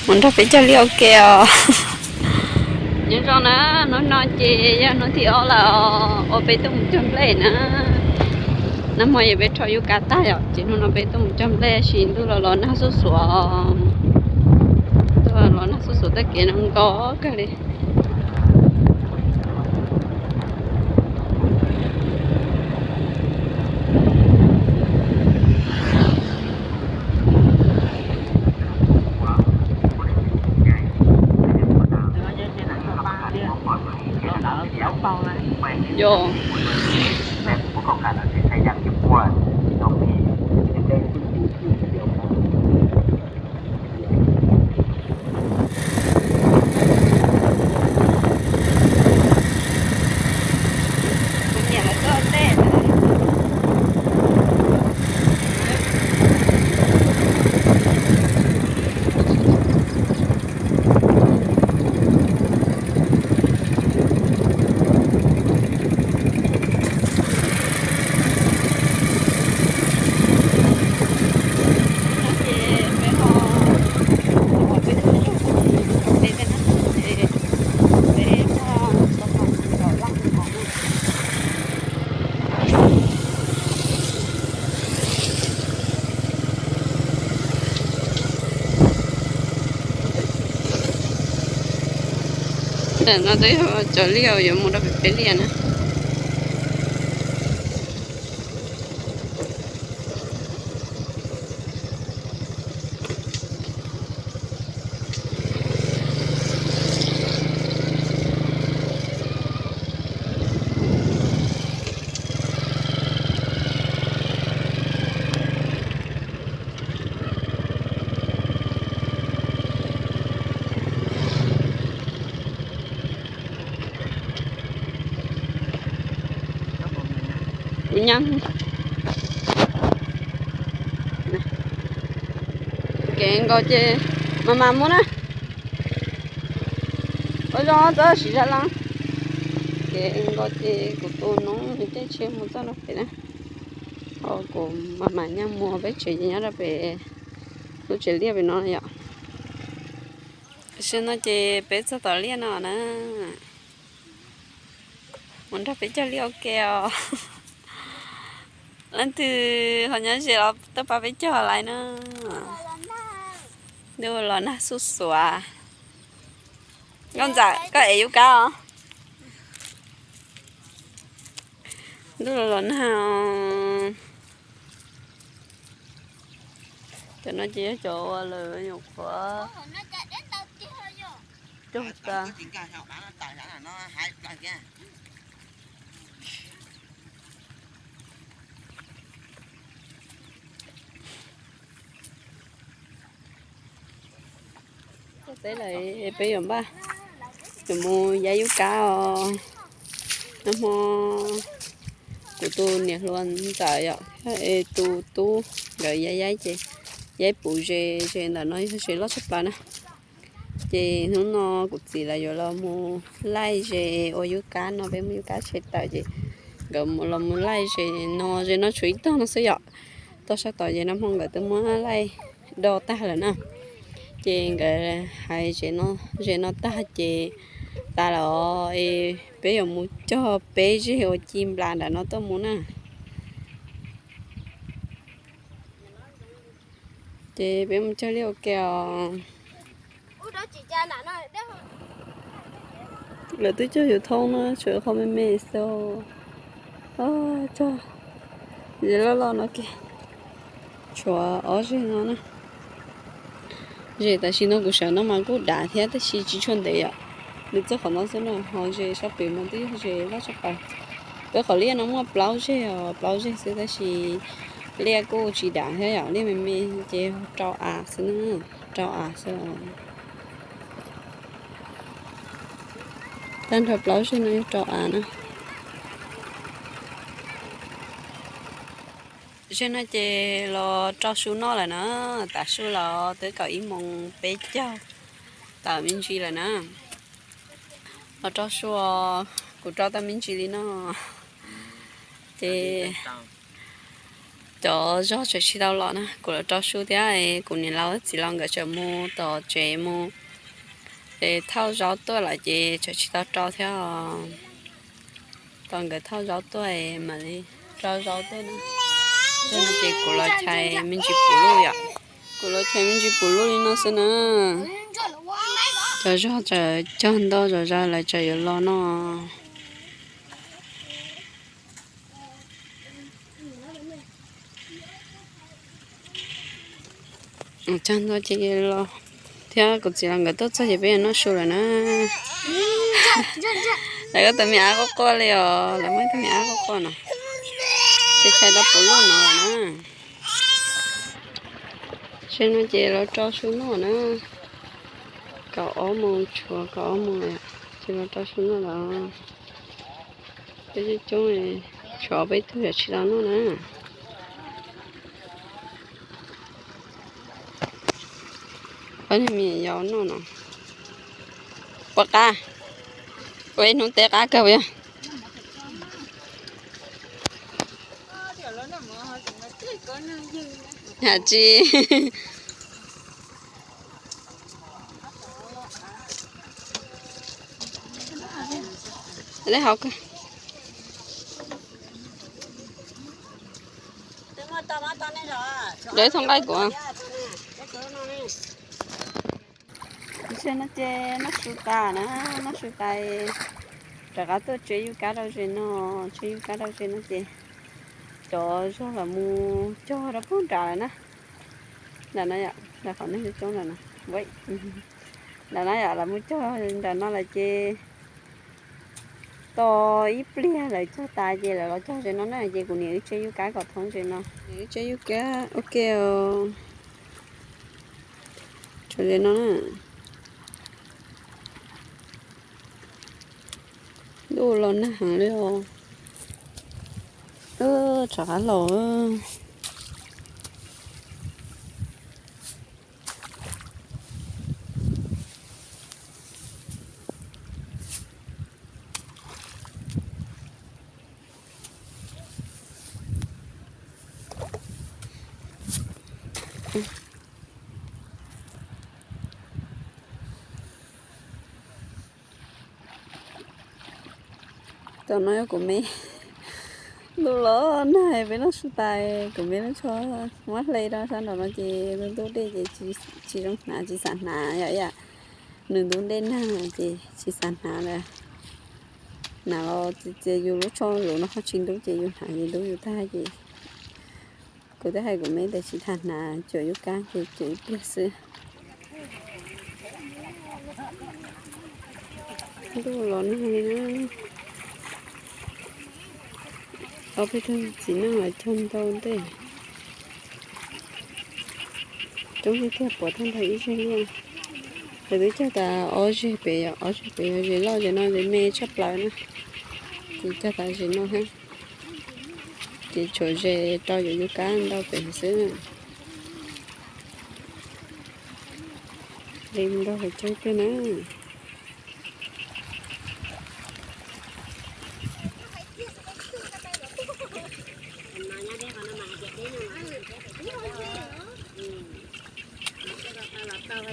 Mus nrog peb cog liaj ua ke os. Nyob zoo na, hnub no ces yog hnub thib ob lawm uas peb tuaj mus cog nplej na. Nag hmo yog peb rho yub kab tag yom, ces hnub no peb tuaj mus cog nplej tab sis ntuj los los nag xuj xuav. Ntuj los los nag xuj xuav, txoj kev no nkos kawg li. Yog. Ntawm no twb yog cov liaj uas yuav mus rau pem peb liaj na. Kuv nyab, kev nkaus ces mas mas mus na. Ua zoo txhob siv zog los. Kev nkaus ces kuv tus nus nws caij tsheb mus txoj no pem na. Ho kuv mas mas nyaj mus peb tsev ces nyob rau pem lub tsev liaj pem no yom. Tam sim no ces peb txog tom liaj no na. Mus nrog peb cog liaj ua ke os. Leej twg ho nyob ze los tuaj pab peb cog lais na. Ntuj los nag xuj xuav. Nkauj Ntxawm, koj ev yub kab os. Ntuj los los nag. Cov no ces yog cov uas lawv nyuam qhuav cog tas. Teb lawm peb yuav npaj, yuav mus yaib yub kab os. Nag hmo kuv tus niam hluas Ntxawm yom, thiab es tus tub nkawd yaib yaib ces yaib puv ze, ze ntawm no yog ze loj tshaj plaws na. Ces hnub no kuv txiv lawv yuav los mus laij ze ua yub kab no, peb muaj yub kab tshem tawm ces nkawd los mus laij ze no, ze no tshuav ib tog no xwb yom. Tog sab tod ces nag hmo nkawd twb muab laij do tag lawm na. Ces nkawd hais ze no, ze no tag ces tas lawm os, es peb yuav mus cog peb zeg uas ci nplas nram no tuaj mus na. Ces peb mus cog liaj ua ke os. Lawv twb cog yuav thoob na, tshuav qhov me me xwb. Cog ze loj loj no kiag, tshuav ob zeg no na. Ze tam sim no kuv sawv no mas kuj dav thiab tab sis tsis tshua ntev yom. Nws txog qhov no xwb na, ho ze sab pem mas twb yog ze loj tshaj plaws. Peb qhov liaj no muaj plaub zeg os, plaub zeg xwb tab sis liaj kuj tsis dav thiab yom, liaj me me ces rau av xwb na, rau av xwb. Tag nrho plaub zeg no yog rau av na. Zeg no ces los rau su noj lawm na, tav su los twb kaum ib moos peb caug tawm me ntsis lawm na. Los rau su, kuv rau tau me ntsis li no. Ces Cov zog tseem tsis tau los na, kuv los rau su thiab, kuv niam laus txiv laus nkawd tseem mus tom tsev mus, es thauj zaub tuaj lawm ces tseem tsis tau rau thiab. Tos nkawd thauj zaub tuaj mam li rau zaub tuaj na. Ces kuv los chais me ntsis puv luj yom. Kuv los chais me ntsis puv luj li no xwb na. Cov zog tseem cog ntau zom zaws lawv tseem yuav los no. Cog ntau ces los thiab, kuv txiv los nkawd tuaj txog ces peb yuav noj su lawm na. Lawv tus me ab quaj quaj li os, lawv muaj tus me ab quaj quaj no. Ces chais tau puv luj no na. Ces no ces los rau su noj na. Kaum ob moos tshuav kaum ob moos lawm, ces los rau su noj los. Peb coob coob, tshuav peb tug yam tsis tau noj na. Ob niag me nyuam yaus noj no. Puas qab? Ua ib hnub teb qab kawg puas yog? Hais tsis. Lawv hauv kawg. Lawv thoob nqaij kuv. Tam sim no ces noj su tas na, noj su tas rov qab tuaj tsev yub kab rau ze no, tsev yub kab rau ze no ces cov zog los mus cog rau pug nram lawm na. Nram no yom, nram qhov neeg coob coob nram no. Nram no yom, los mus cog nram no lawm ces tos ib pliag lawv cog tas ces lawv los cog ze no na, ces kuv niam wb tsev yub kab kom thoob ze no. Niam wb tsev yub kab ua ke os. Tso ze no na. Ntuj los nag heev li os. Rov qab los. Tam no yog kuv me, ntuj los nag peb noj su tas, kuv me lub tsho muab hle rau sab nraum no ces ntuj dej ces tsis zoo hnav, tsis xav hnav yom, nws ntub dej nag ces tsis xav hnav lawm. Hnav los txias yus lub tsho luv no ho tsis ntub ces yus hnav ces ntub yus tag ces kuv twb hais kuv me tias tsis tas hnav, cuam yub kab ces cuam ib pliag xwb. Ntuj los nag li na. Ob peb tug txiv neej los cog ntau ntej. Coob tiag tiag, puav tag nrho ib zeg liaj. Lawv twb cog tas ob zeg pem, ob zeg pem yog ze loj ze no, ze me tshaj plaws na. Ces cog tas ze no thiab. Ces tshuav ze rau yuav yub kab ntau pem xwb. Ze ntau hais tsawg tiag na. Tam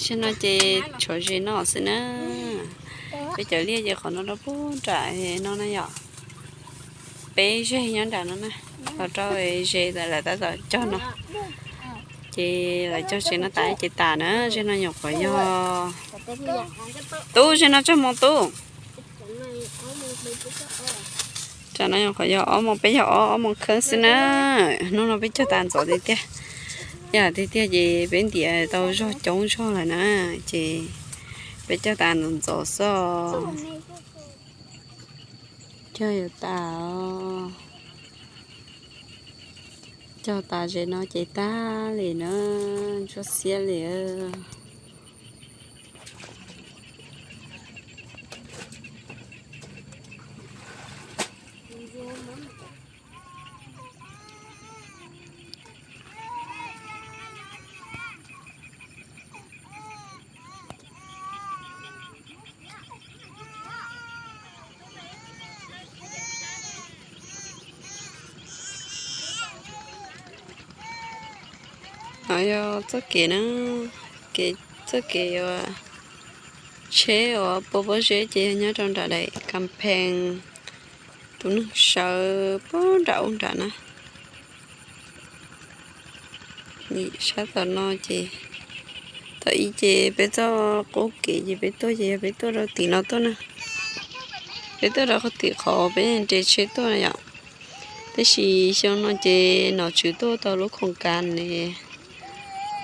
sim no ces tshuav ze noj xwb na. Peb cov liaj ces qhov no rau puag nram no na yom. Peb zeg nyob nram no na, los rau ze lawv tab tom cog no. Ces lawv cog ze no tas ces tas na, zeg no nyuam qhuav yog, tub zeg no tsawg moos tub? Tsam no nyuam qhuav yog ob moos peb caug ob, ob moos kheeb xwb na. Hnub no peb cog tas ntxov tiag tiag. Yam tiag tiag ces peb ntiav tau zog coob zog lawm na, ces peb cog tas ntxov ntxov xwb. Cog yuav tas os. Cog tas zem no ces tag li na, ntsuab xiab li. No yog txoj kev na, kev, txoj kev uas tsheb uas pua pob zeb ces yog nyob rau nram daim kas phees, tus neeg sawv puag nram ub nram na. Sab tom no ces, tom ib ces peb txoj qub kev ces peb tuaj ces yog peb tuaj rau tim no tuaj na. Peb tuaj rau qhov tim qhov peb nres tsheb tuaj na yom. Tiam sis xyoo no ces nom tswv tuaj tau lub khoos kas ne,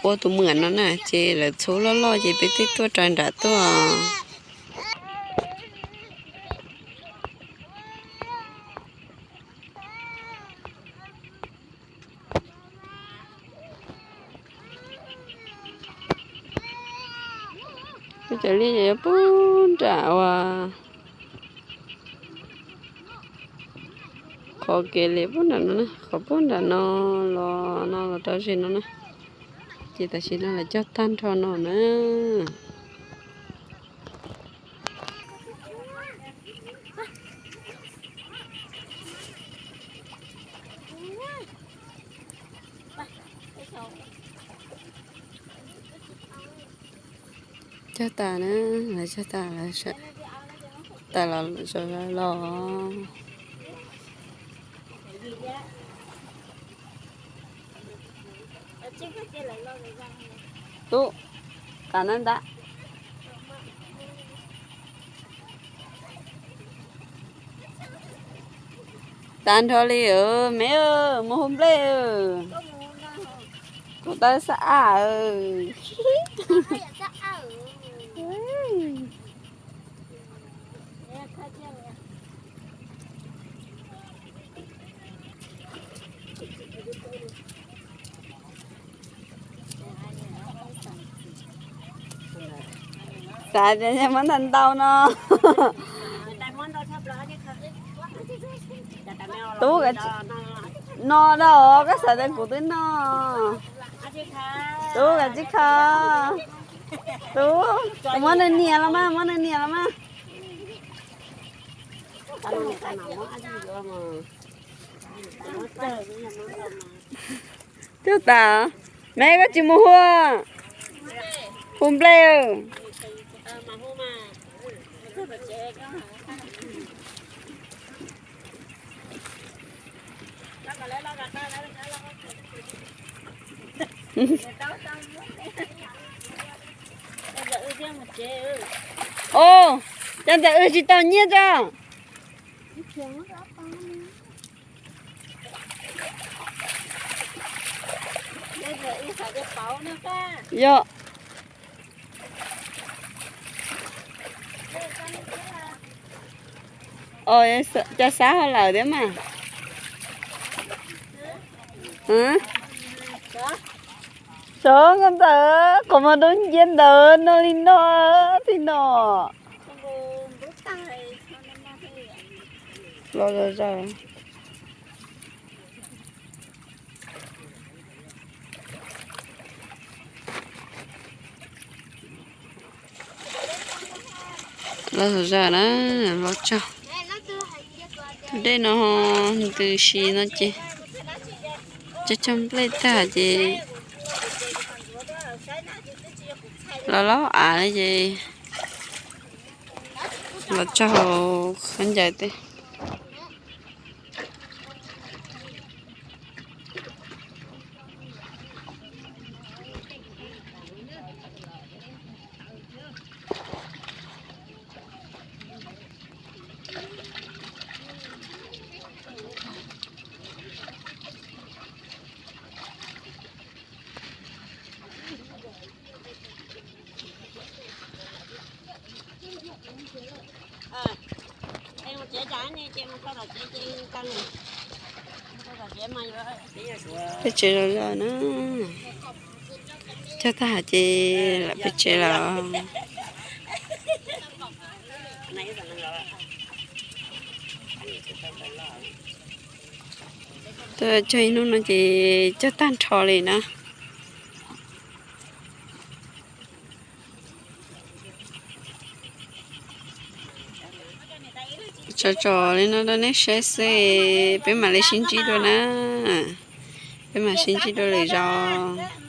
ua tus muam no na ces lawv txhub loj loj ces peb thiaj tuaj raws nram tuaj. Cov li yuav puag nram uas qhov kev li puag nram no, qhov puag nram no los no los rau ze no na. Ces tam sim no lawv cog tag nrho no na. Cog tas na, lawv cog tas, lawv tas los zov los. Tub, tas na ntag. Tas nrho li me, mus hu nplej. Kuv tau xab ab. Xav tias muab ntau ntau no. Tub, no da, koj xav tias kuv twb no. Tub, koj tsis kho. Tub, muab nws nias los mas, muab nws nias los mas. Cog tas, me koj tsis mus hu, hu nplej. Os, cas ntawm wb tsis tau nyiaj tso. Yog. Cas xav ho lawm thiab mas. Sov koj ntawd qhov muag dub nciab ntawd no li no, tib no. Los zom zaws. Los zom zaws na, los tsaug. Dej no ntws si no ces cog cog nplej tag ces los laub av ces los tsaug khaub ncaws tej. Peb tsev los lawm na, cog tag ces lam peb tsev lawm. Tuaj cog ib hnub no ces cog tag nrho li na. Tso tso li no rau nej saib xwb, peb mam li sib ntsib dua na. Peb mam sib ntsib dua lwm zaus.